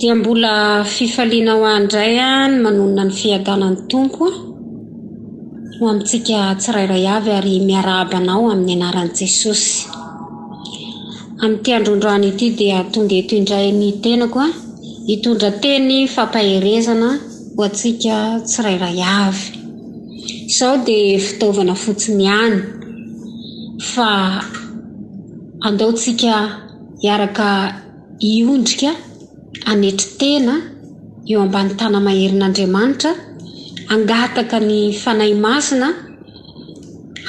Dia mbola fifaliana ho ahy indray ny manonona ny fiadanan'ny Tompo ho amintsika tsirairay avy ary miarahaba anao amin'ny anaran'i Jesosy. Amin'ity androndroany ity dia tonga eto indray ny tenako hitondra teny fampaherezana ho antsika tsirairay avy. Izao dia fitaovana fotsiny ihany fa andao tsika hiaraka hiondrika hanetry tena eo ambany tana-maherin'Andriamanitra, hangataka ny Fanahy Masina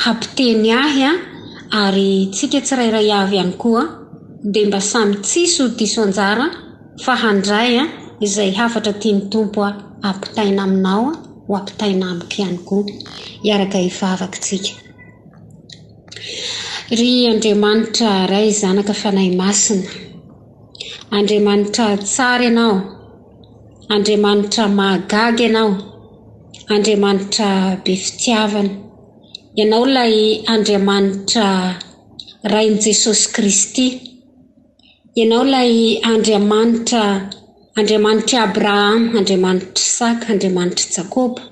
hampiteny ahy ary tsika tsirairay avy ihany koa dia mba samy tsisy ho diso anjara fa handray izay hafatra tian'ny Tompo hampitaina aminao ho ampitaina amiko ihany koa. Hiaraka hivavaka tsika. Ry Andriamanitra Ray Zanaka Fanahy Masina, Andriamanitra tsara Ianao, Andriamanitra mahagaga Ianao, Andriamanitra be fitiavana. Ianao ilay Andriamanitra Rain'i Jesosy Kristy. Ianao ilay Andriamanitra, Andriamanitr'i Abrahama, Andriamanitr'Isaka, Andriamanitr'i Jakoba.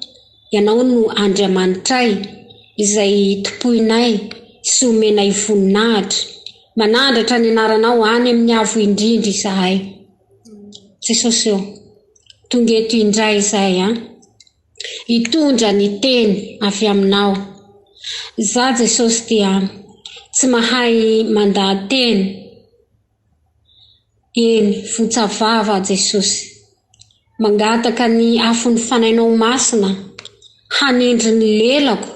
Ianao no Andriamanitray, izay tompoinay sy omenay voninahitra. Manandratra ny anaranao any amin'ny avo indrindra izahay. Jesosy ô, tonga eto indray izahay an, hitondra ny teny avy aminao. Izaho Jesosy dia tsy mahay mandaha-teny. Eny, votsa vava aho Jesosy. Mangataka ny afon'ny Fanahinao Masina hanendry ny lelako,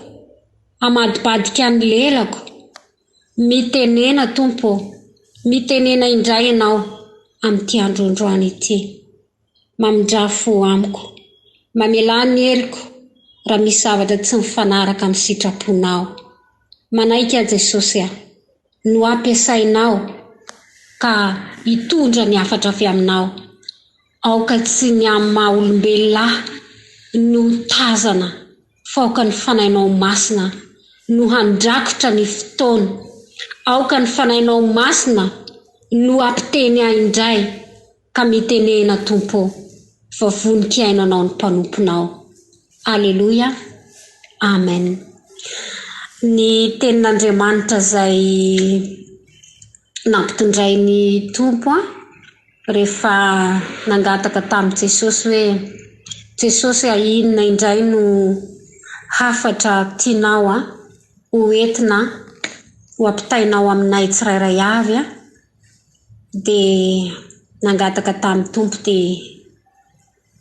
hamadibadika ny lelako. Mitenena Tompo ô, mitenena indray Ianao amin'ity andro androany ity. Mamindrà fo amiko. Mamelà ny heloko raha misy zavatra tsy mifanaraka amin'ny sitraponao. Manaiky aho Jesosy a. No ampiasainao ka hitondra ny hafatra avy aminao. Aoka tsy ny amin'ny maha olombelona ahy no tazana fa aoka ny Fanahinao Masina no handrakotra ny fotoana. Aoka ny Fanahinao Masina no hampiteny ahy indray ka mitenena Tompo ô, fa vonon-kihaino Anao ny mpanomponao. Aleloia. Amen. Ny tenin'Andriamanitra izay nampitondrain'ny Tompo an, rehefa nangataka tamin'i Jesosy hoe, Jesosy a, inona indray no hafatra tianao an, ho entina ho ampitainao aminay tsirairay avy an, dia nangataka tamin'ny Tompo dia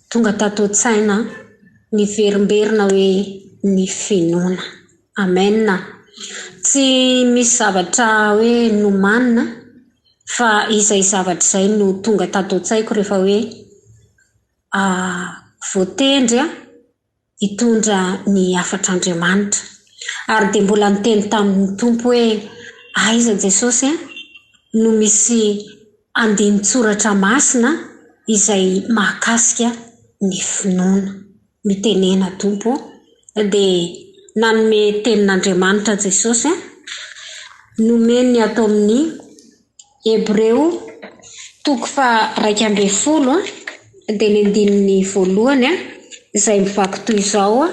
tonga tato an-tsaina niverimberina hoe ny finoana. Amen. Tsy misy zavatra hoe nomanina fa izay zavatra izay no tonga tato an-tsaiko rehefa hoe voatendry aho hitondra ny hafatr'Andriamanitra. Ary dia mbola niteny tamin'ny Tompo hoe, Aiza Jesosy a, no misy andinin-tsoratra masina izay mahakasika ny finoana? Mitenena Tompo ô. Dia nanome tenin'Andriamanitra Jesosy a, nomeny ato amin'ny Hebreo toko faha-11 dia ny andininy voalohany izay mivaky toy izao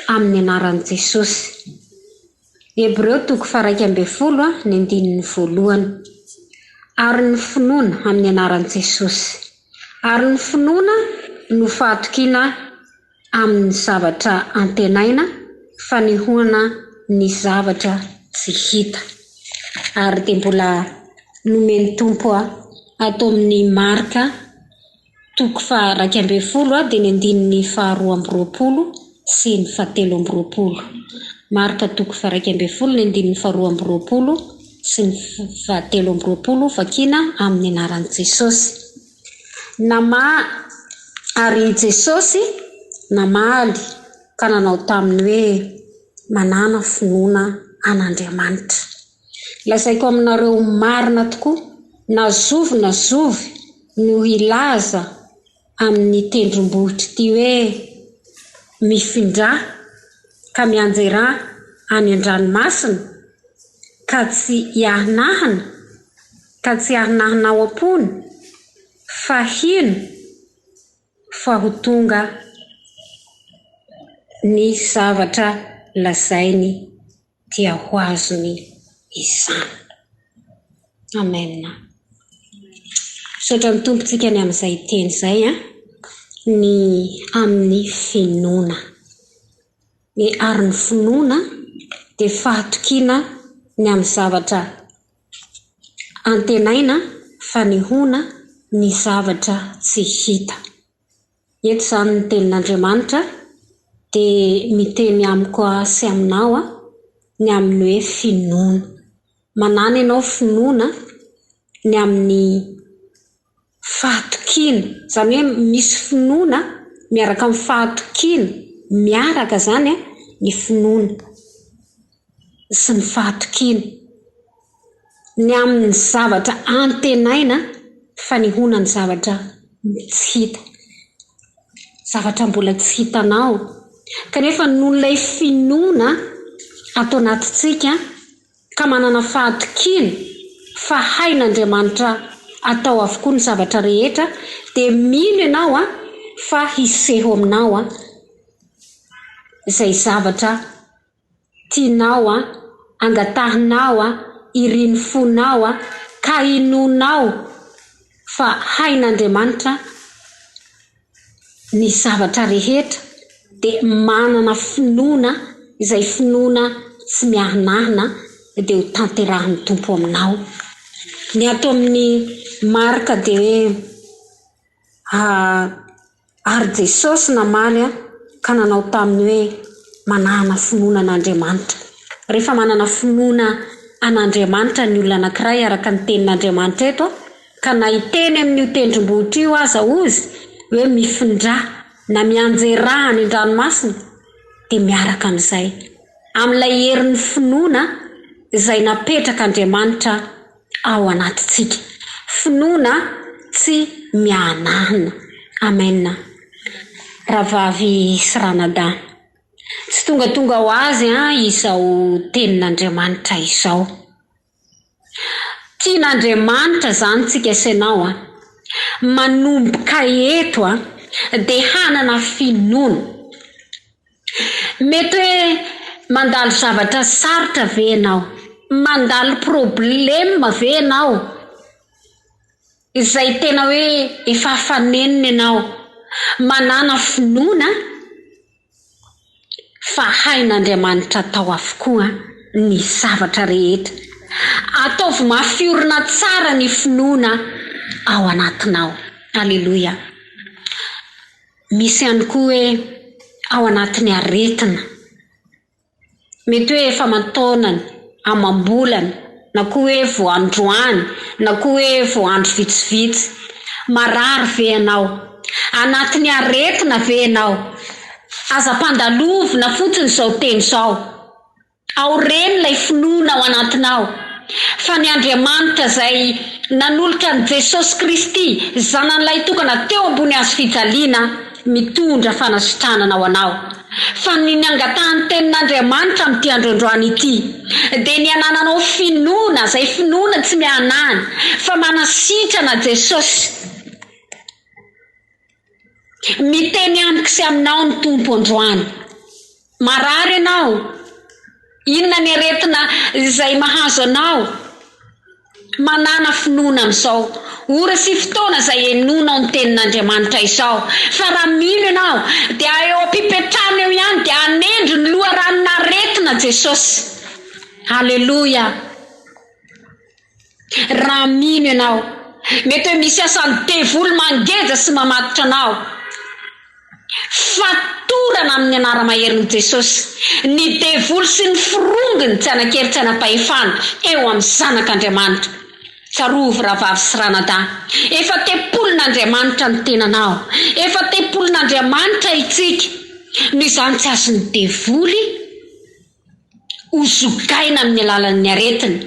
amin'ny anaran'i Jesosy. Hebreo toko faha-11 ny andininy voalohany. Ary ny finoana amin'ny anaran'i Jesosy. Ary ny finoana no fahatokiana amin'ny zavatra antenaina, fanehoana ny zavatra tsy hita. Ary dia mbola nomen'ny Tompo ato amin'ny Marka toko faha-11 dia ny andininy faharoa amby roapolo sy ny fahatelo amby roapolo. Marka toko faha-11 ny andininy faharoa amby roapolo sy ny fahatelo amby roapolo vakiana amin'ny anaran'i Jesosy. Nama Ary Jesosy namaly ka nanao taminy hoe, Manàna finoana an'Andriamanitra. Lazaiko aminareo marina tokoa, na zovy na zovy no hilaza amin'ny tendrombohitr'ity hoe, Mifindrà ka mianjerà any an-dranomasina, ka tsy hiahinahina, ka tsy ahinahina ao am-pony, fa hino. Fa ho tonga ny zavatra lazainy dia ho azony izany. Amen. Misaotra ny Tompo tsika ny amin'izay teny izay an, ny amin'ny finoana. Ny ary ny finoana dia fahatokiana ny amin'ny zavatra antenaina, fanehoana ny zavatra tsy hita. Eto izany ny tenin'Andriamanitra dia miteny amiko sy aminao ny amin'ny hoe finoana. Manàna ianao finoana ny amin'ny fahatokiana, izany hoe misy finoana miaraka amin'ny fahatokiana, miaraka izany ny finoana sy ny fahatokiana. Ny amin'ny zavatra antenaina, fanehoana ny zavatra tsy hita. Zavatra mbola tsy hitanao. Kanefa noho ilay finoana ato anatintsika ka manana fahatokiana fa hain'Andriamanitra atao avokoa ny zavatra rehetra dia mino ianao fa hiseho aminao izay zavatra tianao an, angatahinao an, irin'ny fonao an, ka inoanao fa hain'Andriamanitra ny zavatra rehetra dia manana finoana izay finoana tsy miahinahina dia ho tanterahin'ny Tompo aminao. Ny ato amin'ny Marka dia hoe Ary Jesosy namaly ka nanao taminy hoe, Manàna finoana an'Andriamanitra. Rehefa manana finoana an'Andriamanitra ny olona anankiray araka ny tenin'Andriamanitra eto, ka na hiteny amin'io tendrombohitra io aza ozy hoe mifindrà na mianjerà any an-dranomasina, dia miaraka amin'izay, amin'ilay herin'ny finoana izay napetrak'Andriamanitra ao anatintsika. Finoana tsy miahanahana. Amen. Rahavavy sy ranadahy. Tsy tongatonga ho azy an izao tenin'Andriamanitra izao. Tian'Andriamanitra izany tsika sy ianao an. Manomboka eto an dia hanana finoana. Mety hoe mandalo zavatra sarotra ve ianao? Mandalo problème ve ianao? Izay tena hoe efa afa-nenina ianao. Manàna finoana fa hain'Andriamanitra atao avokoa ny zavatra rehetra. Ataovy mafy orina tsara ny finoana ao anatinao. Aleloia. Misy ihany koa hoe ao anatin'ny aretina. Mety hoe efa aman-taonany, amam-bolana, na koa hoe vao androany, na koa hoe vao andro vitsivitsy. Marary ve ianao? Anatin'ny aretina ve ianao? Aza ampandalovina fotsiny izao teny izao. Aoreno ilay finoana ao anatinao fa ny Andriamanitra izay nanolotra an'i Jesosy Kristy, Zanany Lahitokana teo ambony hazo fijaliana, mitondra fanasitranana ho anao. Fa ny nangatahan'ny Tenin'Andriamanitra amin'ity andro androany ity, dia ny hanananao finoana, izay finoana tsy miahanahana, fa manasitrana Jesosy. Miteny amiko sy aminao ny Tompo androany. Marary ianao? Inona ny aretina izay mahazo anao? Manàna finoana amin'izao ora sy fotoana izay henoinao ny Tenin'Andriamanitra izao. Fa raha mino ianao, dia eo am-pipetrahana eo ihany dia hanendry ny loharanon'aretina Jesosy. Aleloia! Raha mino ianao, mety hoe misy asan'ny devoly mangeja sy mamatotra anao. Fatorana amin'ny anara-maherin'i Jesosy ny devoly sy ny forongony tsy hanan-kery tsy hanam-pahefana eo amin'ny zanak'Andriamanitra. Tsarovy rahavavy sy ranadahy, efa tempolin'Andriamanitra ny tenanao, efa tempolin'Andriamanitra itsika, noho izany tsy azon'ny devoly ho zogaina amin'ny alalan'ny aretina.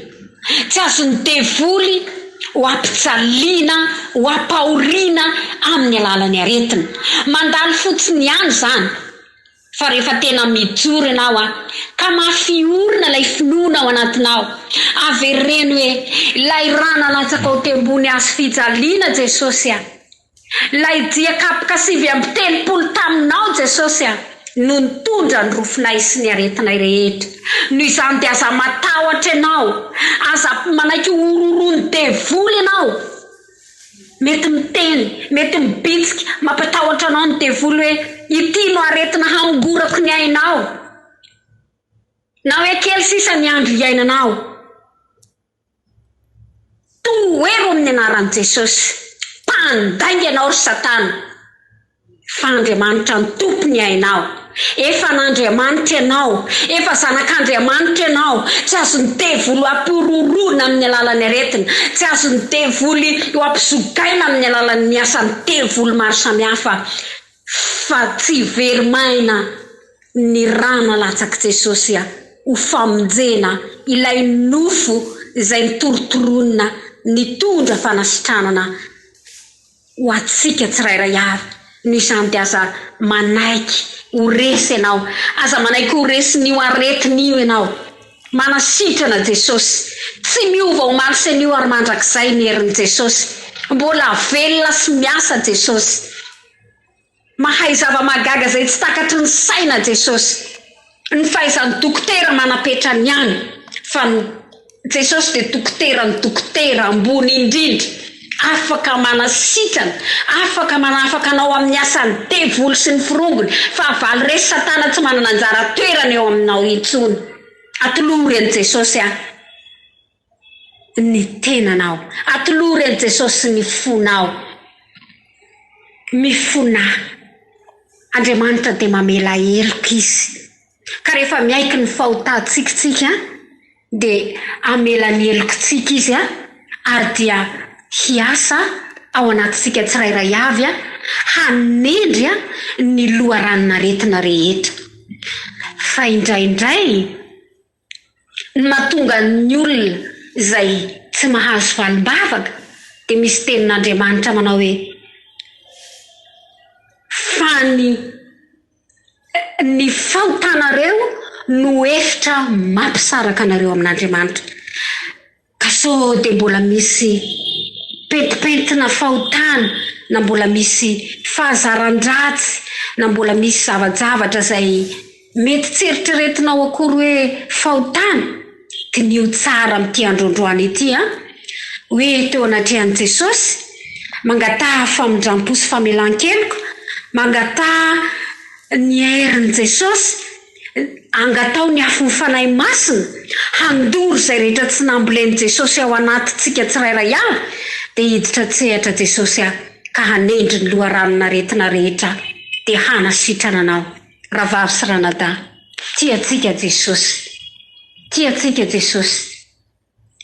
Tsy azon'ny devoly ho ampijaliana, ho ampahoriana amin'ny alalan'ny aretina. Mandalo fotsiny ihany izany. Fa rehefa tena mijoro ianao an, ka mafy orina ilay finoana ao anatinao, avereno hoe, ilay rà nalatsakao teo ambony hazo fijaliana Jesosy an! Ilay dia kapoka 39 taminao Jesosy a, no nitondra ny rofinay sy ny aretinay rehetra. Noho izany dia aza matahotra ianao, aza manaiky ho horohoron'ny devoly ianao. Mety miteny, mety mibitsika, mampatahotra anao ny devoly hoe, ity no aretina hamongorako ny ainao. Na hoe kely sisa ny andro iainanao. Tohero amin'ny anaran'i Jesosy. Mpandainga ianao ry satana. Fa Andriamanitra no Tompo ny ainao. Efa an'Andriamanitra ianao. Efa zanak'Andriamanitra ianao. Tsy azon'ny devoly ho ampihorohoroana amin'ny alalan'ny aretina. Tsy azon'ny devoly ho ampizogaina amin'ny alalan'ny asan'ny devoly maro samihafa. Fa tsy very maina ny rà nalatsak'i Jesosy ho famonjena ilay nofo izay nitorotoronina nitondra fanasitranana ho antsika tsirairay avy. Noho izany dia aza manaiky ho resy ianao. Aza manaiky ho resin'io aretina io ianao. Manasitrana Jesosy. Tsy miova omaly sy anio ary mandrakizay ny herin'i Jesosy. Mbola velona sy miasa Jesosy. Mahay zava-mahagaga izay tsy takatry ny saina Jesosy. Ny fahaizan'ny dokotera manam-petrany ihany fa ny Jesosy dia dokoteran'ny dokotera ambony indrindra. Afaka manasitrana, afaka manafaka anao amin'ny asan'ny devoly sy ny forongony. Fahavalo resy Satana tsy manana anjara toerana eo aminao intsony. Atolory an'i Jesosy aho. Ny tenanao. Atolory an'i Jesosy ny fonao. Mifonà. Andriamanitra dia mamela heloka Izy. Ka rehefa miaiky ny fahotantsika isika dia hamela ny helokintsika Izy ary dia hiasa ao anatintsika tsirairay avy hanendry ny loharanon'aretina rehetra. Fa indraindray Ny mahatonga ny olona izay tsy mahazo valim-bavaka dia misy tenin'Andriamanitra manao hoe, Fa ny ny fahotanareo no efitra mampisaraka anareo amin'Andriamanitra. Ka sao dia mbola misy pentimpentina fahotana na mbola misy fahazaran-dratsy na mbola misy zava-javatra izay mety tsy eritreretinao akory hoe fahotana? Diniho tsara amin'ity androandroany ity an! Hoe teo anatrehan'i Jesosy, mangataha famindram-po sy famelan-keloka, mangataha ny herin'i Jesosy, Angataho ny afon'ny Fanahy Masina handoro izay rehetra tsy nambolen'i Jesosy ao anatintsika tsirairay avy, dia hiditra an-tsehatra Jesosy ka hanendry ny loharanon'aretina rehetra dia hanasitrana anao. Rahavavy sy ranadahy, tia antsika Jesosy. Tia antsika Jesosy.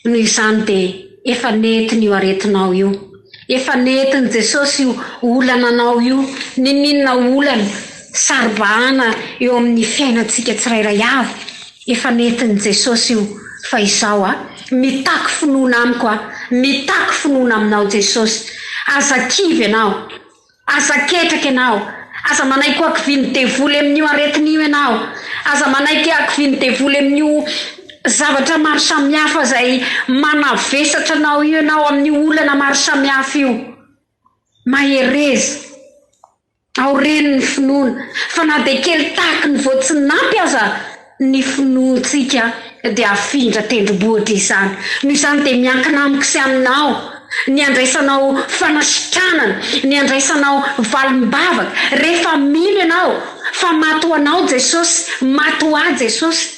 Noho izany dia efa nentiny io aretinao io. Efa nentin'i Jesosy io olana anao io, n'inon'inona olana saro-bahana eo amin'ny fiainantsika tsirairay avy, efa nentin'i Jesosy io. Fa izao a, mitaky finoana amiko a, mitaky finoana aminao Jesosy. Aza kivy ianao. Aza ketraka ianao. Aza manaiky ho akivian'ny devoly amin'io aretina io ianao. Aza manaiky akivian'ny devoly amin'io zavatra maro samihafa izay manavesatra anao io ianao, amin'io olana maro samihafa io. Mahereza. Aoreno ny finoana. Fa na dia kely tahaky ny voatsinampy aza ny finoantsika dia hafindra tendrombohitra izany. Noho izany dia miankina amiko sy aminao ny handraisanao fanasitranana, ny handraisanao valim-bavaka, rehefa mino ianao fa maty ho anao Jesosy, maty ho ahy Jesosy.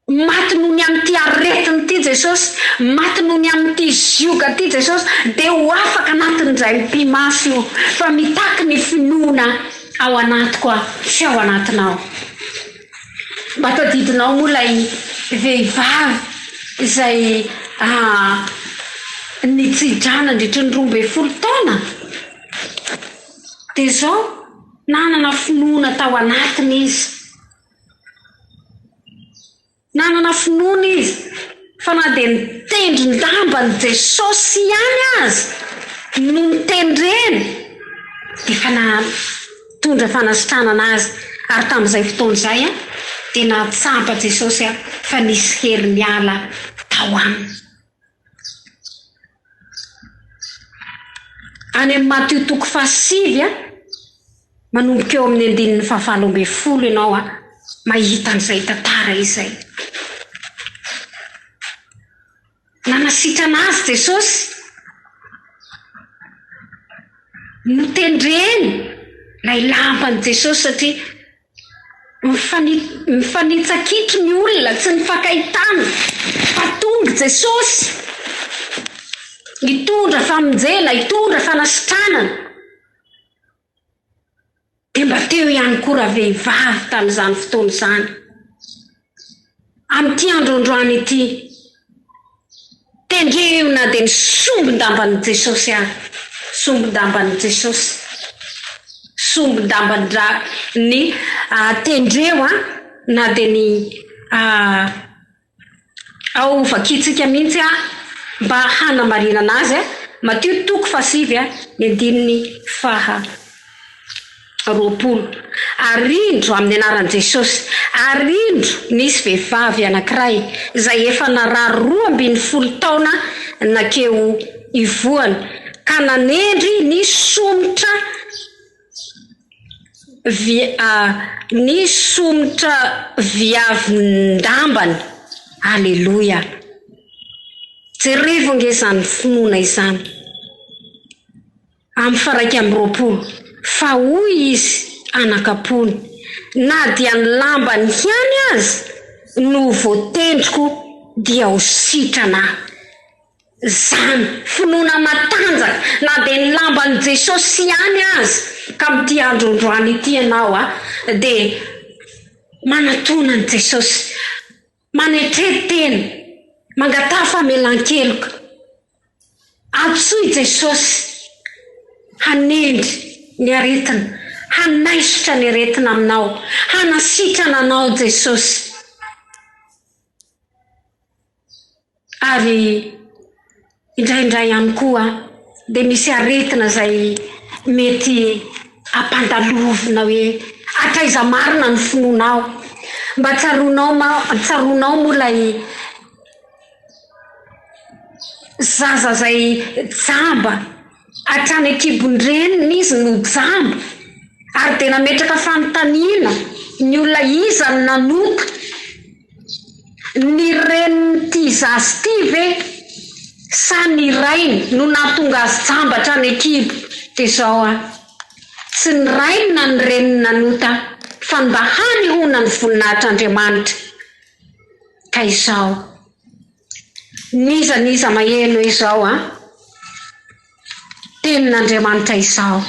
Maty noho ny amin'ity aretina ity Jesosy, maty noho ny amin'ity zioga ity Jesosy, dia ho afaka anatin'indray mipi-maso io, fa mitaky ny finoana ao anatiko aho sy ao anatinao. Mba tadidinao moa ilay vehivavy izay nitsi-drà nandritry ny 12 taona? Dia izao, nanana finoana tao anatiny izy. Nanana finoana izy fa na dia ny tendron-damban'i Jesosy ihany aza no notendreny dia efa nahatondra fanasitranana azy. Ary tamin'izay fotoana izay dia nahatsapa Jesosy fa nisy hery niala tao aminy. Any amin'ny Matio toko fahasivy a, manomboka eo amin'ny andininy fahavalo ambinifolo ianao a, mahita an'izay tantara izay. Nanasitrana azy Jesosy. Notendreny ilay lampan'i Jesosy satria mifanitsakitro ny olona, tsy nifankahitana fa tonga Jesosy hitondra famonjena, hitondra fanasitranana. Dia mba teo ihany koa ravehivavy tamin'izany fotoana izany. Amin'ity andro androany ity, tendreo na dia ny sombin-damban'i Jesosy ary. Sombin-damban'i Jesosy. Sombin-damban-dra ny tendreo an, na dia ny Ao vakintsika mihitsy mba hanamarinana azy, Matio toko fahasivy ny andininy faha 20. Ary indro, amin'ny anaran'i Jesosy, ary indro nisy vehivavy anankiray izay efa narary 12 taona nankeo ivohany ka nanendry ny somotra Via ny somotra viavin-dambany. Aleloia! Jerevo ange izany finoana izany. Amin'ny faha-21, Fa hoy izy anakam-pony, Na dia ny lambany ihany aza no voatendriko dia ho sitrana aho. Izany, finoana matanjaka, na dia ny lamban'i Jesosy ihany aza, ka amin'ity andro androany ity ianao dia manatona an'i Jesosy, manetre tena, mangataha famelan-keloka, antsoy Jesosy hanendry ny aretina, hanaisotra ny aretina aminao, hanasitrana anao Jesosy. Ary indraindray ihany koa dia misy aretina izay mety hampandalovina hoe hatraiza marina ny finoanao. Mba tsaroanao ma, tsaroanao moa ilay zaza izay jamba. Hatrany an-kibon-dreniny izy no jamba, ary dia nametraka fanontaniana ny olona iza no nanota, ny renin'ity zaza ity ve sa ny rainy no nahatonga azy jamba hatrany an-kibo? Dia izao an, tsy ny rainy na ny reniny nanota fa ny mba hanehoana ny voninahitr'Andriamanitra. Ka izao. N'iza n'iza maheno izao an! Tenin'Andriamanitra izao.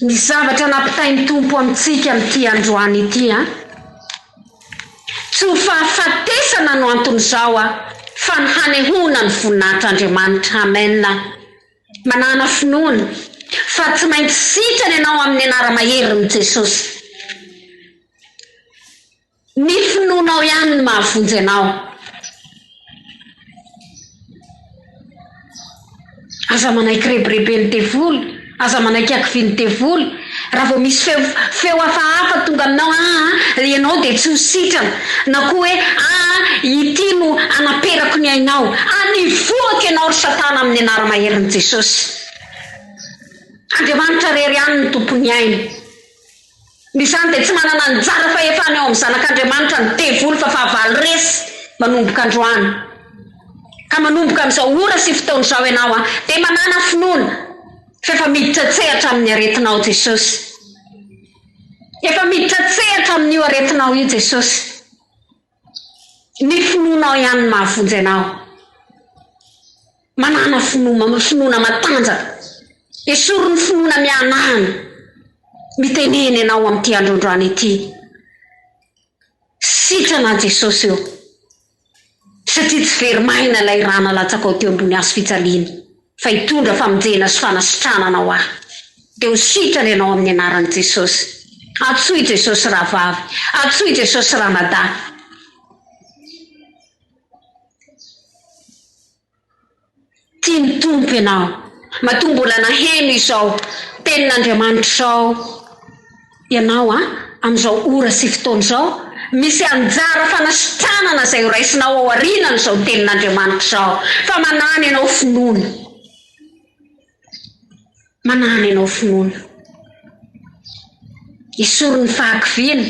Ny zavatra nampitain'ny Tompo amintsika amin'ity androany ity an! Tsy ho fahafatesana no anton'izao an, fa ny hanehoana ny voninahitr'Andriamanitra. Amen. Manàna finoana fa tsy maintsy sitrana ianao amin'ny anara-maherin'i Jesosy. Ny finoanao ihany no mahavonjy anao. Aza manaiky rebireben'ny devoly, aza manaiky hakivian'ny devoly. Raha vao misy feo feo hafahafa tonga aminao, aa ianao dia tsy ho sitrana, na koa hoe aa ity no anaperako ny ainao. Anivohako ianao ry satana amin'ny anara-maherin'i Jesosy. Andriamanitra irery ihany no tompon'ny aina. Noho izany dia tsy manana anjara fahefana eo amin'ny zanak'Andriamanitra ny devoly fa fahavalo resy manomboka androany. Ka manomboka amin'izao ora sy fotoana izao ianao dia manàna finoana fa efa miditra an-tsehatra amin'ny aretinao Jesosy. Efa miditra an-tsehatra amin'io aretinao io Jesosy. Ny finoanao ihany no mahavonjy anao. Manàna finoana, finoana matanjaka. Esory ny finoana mihanahana. Mitenena ianao amin'ity andro androany ity. Sitrana Jesosy ô. Satria tsy very maina ilay rà nalatsakao teo ambony hazo fijaliana, fa hitondra famonjena sy fanasitranana ho ahy. Dia ho sitrana ianao amin'ny anaran'i Jesosy. Antsoy Jesosy rahavavy. Antsoy Jesosy ranadahy. Tian'ny Tompo ianao. Matoa mbola naheno izao Tenin'Andriamanitra izao ianao an, amin'izao ora sy fotoana izao, misy anjara fanasitranana izay horaisinao ao aorianan'izao Tenin'Andriamanitra izao. Fa manana ianao finoana. Manana ianao finoana. Esory ny fahakiviana,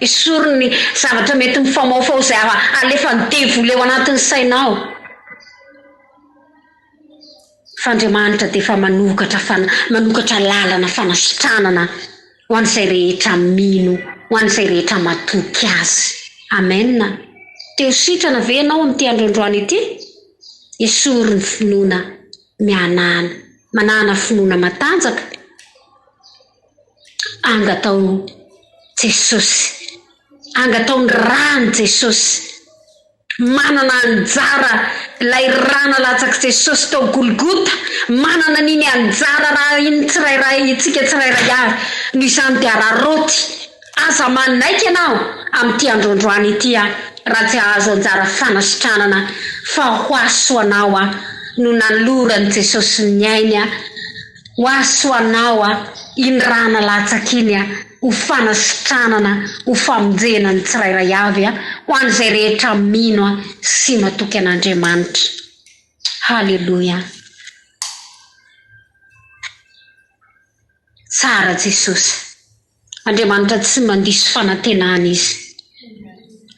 esory ny zavatra mety mifamaofao izay alefan'ny devoly ao anatin'ny sainao. Fa Andriamanitra dia efa manokatra fana, manokatra lalana fanasitranana ho an'izay rehetra mino, ho an'izay rehetra matoky Azy. Amen. Te ho sitrana ve ianao amin'ity andro androany ity? Esory ny finoana mihanahana, manana finoana matanjaka. Angataho Jesosy. Angataho ny ràn'i Jesosy. Manana anjara ilay rà nalatsak'i Jesosy tao Golgota. Manana an'iny anjara rà iny tsirairay itsika tsirairay avy. Noho izany dia araraoty. Aza manaiky ianao amin'ity andro androany ity aho raha tsy hahazo anjara fanasitranana fa ho ahy sy ho anao aho no nanoloran'i Jesosy ny ainy aho. Ho ahy sy ho anao a, iny rà nalatsaka iny a, ho fanasitranana, ho famonjena ny tsirairay avy a, ho an'izay rehetra mino a sy matoky an'Andriamanitra. Haleloia. Tsara Jesosy. Andriamanitra tsy mandiso fanantenana Izy.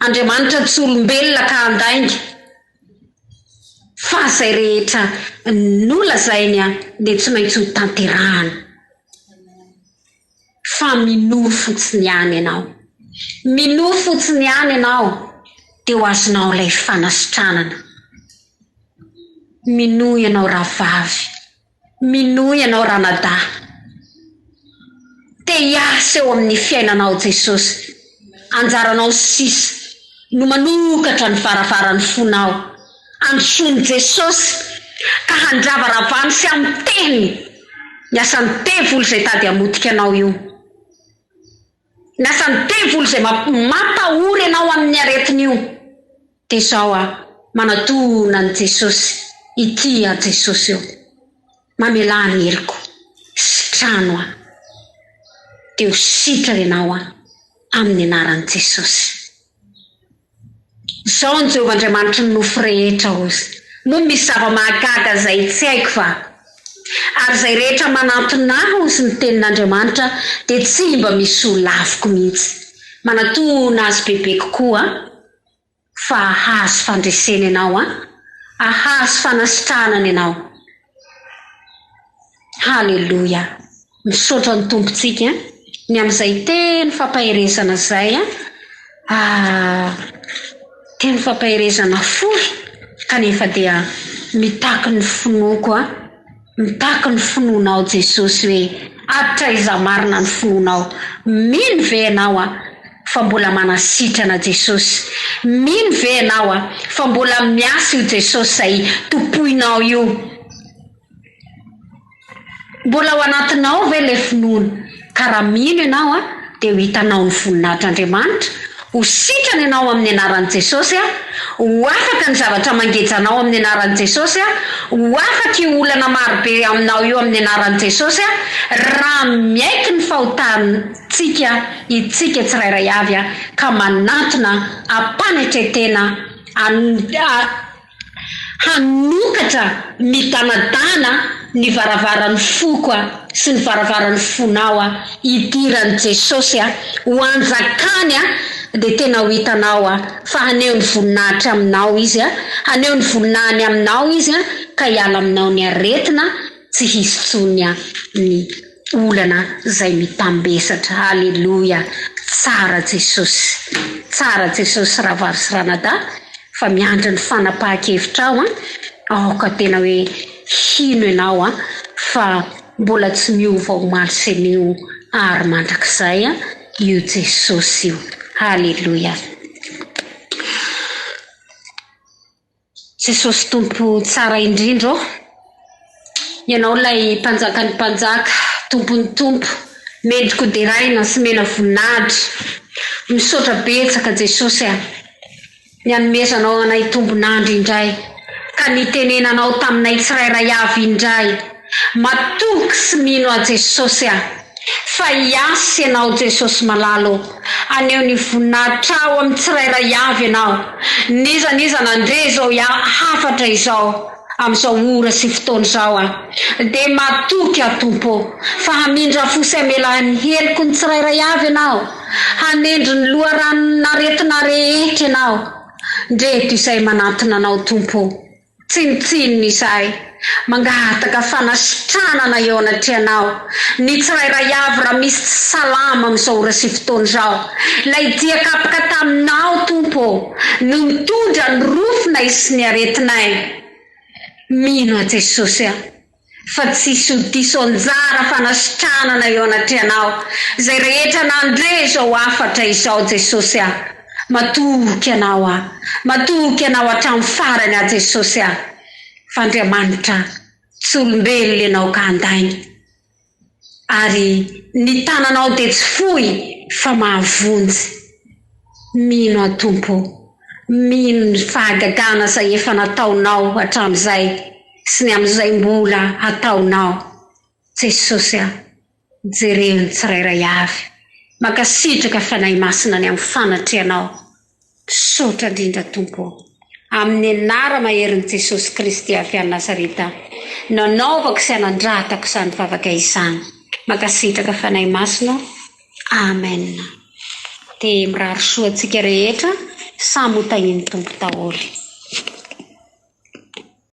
Andriamanitra tsy olombelona ka handainga. Fa izay rehetra nolazainy dia tsy maintsy ho tanterahana. Fa minoa fotsiny ihany ianao. Minoa fotsiny ihany ianao dia ho azonao ilay fanasitranana. Minoa ianao rahavavy. Minoa ianao ranadahy. Te hiasa eo amin'ny fiainanao Jesosy. Anjaranao sisa no manokatra ny varavaran'ny fonao. Androsoan'i Jesosy ka handravaravany sy hamotehiny ny asan'ny devoly izay tady hamotika anao io. Ny asan'ny devoly izay mampahory anao amin'ny aretina io. Dia izao aho manatona an'i Jesosy, ity aho Jesosy ô, mamelà ny heloko, sitrano aho. Dia ho sitrana ianao aho amin'ny anaran'i Jesosy. Izao no Jehovah Andriamanitry ny nofo rehetra hozy, moa misy zava-mahagaga izay tsy haiko va? Ary izay rehetra manantona ahy hozy ny tenin'Andriamanitra dia tsy mba misy ho laviko mihitsy. Manatona azy bebe kokoa fa hahazo fandresena ianao an! Hahazo fanasitranana ianao. Haleloia! Misaotra ny Tompontsika ny amin'izay teny fampaherezana izay an! Ah, teny fampaherezana fohy kanefa dia mitaky ny finoako an! Mitaky ny finoanao Jesosy hoe hatraiza marina ny finoanao? Mino ve ianao a fa mbola manasitrana Jesosy? Mino ve ianao a fa mbola miasa io Jesosy izay tompoinao io? Mbola ao anatinao ve ilay finoana? Ka raha mino ianao a dia ho hitanao ny voninahitr'Andriamanitra, ho sitrana ianao amin'ny anaran'i Jesosy a, ho afaka ny zavatra mangeja anao amin'ny anaran'i Jesosy a, ho afaka io olana marobe aminao io amin'ny anaran'i Jesosy a, raha miaiky ny fahotantsika itsika tsirairay avy a, ka manantona am-panetren-tena an. Hanokatra midanadana ny varavaran'ny foko sy ny varavaran'ny fonao hidiran'i Jesosy ho anjakany dia tena ho hitanao fa haneho ny voninahitra aminao Izy, haneho ny voninahiny aminao Izy ka hiala aminao ny aretina tsy hisy intsony ny olana zay mitambesatra haleloia tsara Jesosy tsara Jesosy rahavavy sy ranadahy fa miandry ny fanapahan-kevitrao an aoka tena hoe hino ianao an fa mbola tsy miova omaly sy anio ary mandrakizay an io Jesosy io haleloia. Jesosy Tompo tsara indrindra ô! Ianao ilay Mpanjakan'ny mpanjaka, Tompon'ny tompo, mendrika ho deraina sy mena voninahitra. Misaotra betsaka Jesosy a! Ny hanomezanao anay tombon'andro indray, ka nitenenanao taminay tsirairay avy indray. Matoky sy mino aho Jesosy a! Fa hiasa Ianao Jesosy malala ô! Haneho ny voninahitrao amin'ny tsirairay avy Ianao. N'iza n'iza nandre izao hafatra izao. Amin'izao ora sy fotoana izao aho dia matoky aho Tompo ô fa hamindra fo sy hamela ny heloko ny tsirairay avy Ianao, hanendry ny loharanon'aretina rehetra Ianao. Ndreto izay manantona Anao Tompo ô. Tsinontsinona izahay. Mangataka fanasitranana eo anatrehanao ny tsirairay avy raha misy tsy salama amin'izao ora sy fotoana izao. Ilay dia kapoka taminao Tompo ô no mitondra ny rofinay sy ny aretinay. Mino aho Jesosy a fa tsisy ho diso anjara fanasitranana eo anatrehanao izay rehetra nandre izao hafatra izao Jesosy a. Matoky Anao aho, matoky Anao hatramin'ny farany aho Jesosy a. Fa Andriamanitra tsy olombelona Ianao ka handainga. Ary ny tananao dia tsy fohy fa mahavonjy. Mino aho Tompo o, mino ny fahagagana izay efa nataonao hatramin'izay sy ny amin'izay mbola hataonao. Jesosy a, jereo ny tsirairay avy. Mankasitraka Fanahy Masina ny amin'ny fanatrehanao. Misaotra indrindra Tompo ô. Amin'ny anara-maherin'i Jesosy Kristy avy any Nazareta nanaovako sy anandratako izany vavaka izany. Mankasitraka Fanahy Masina ô. Amen. Dia mirary soa antsika rehetra samy ho tahian'ny Tompo daholo.